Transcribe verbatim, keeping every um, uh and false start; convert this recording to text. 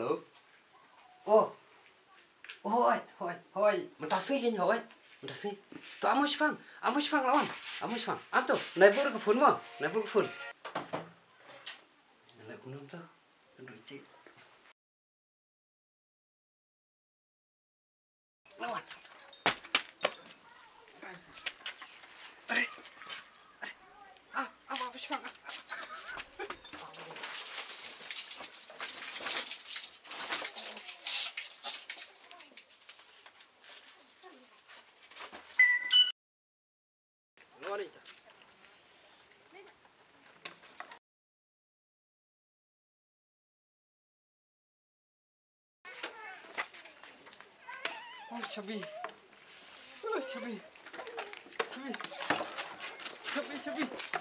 Hello. Oh. Oh, hoi, hoi, hoi. Mynta sngi keiñ, hoi. Mynta sngi. To, amo shipang, amo shipang, lawan. Amo shipang. Am to, nai bur ka phone mo. Nai bur ka phone. Nai bur ka phone to. Tunduk cik. Lawan. Are. Are. Ah, amo, amo shipang. Oh, chabi. Oh, chabi. Chabi. Chabi, chabi.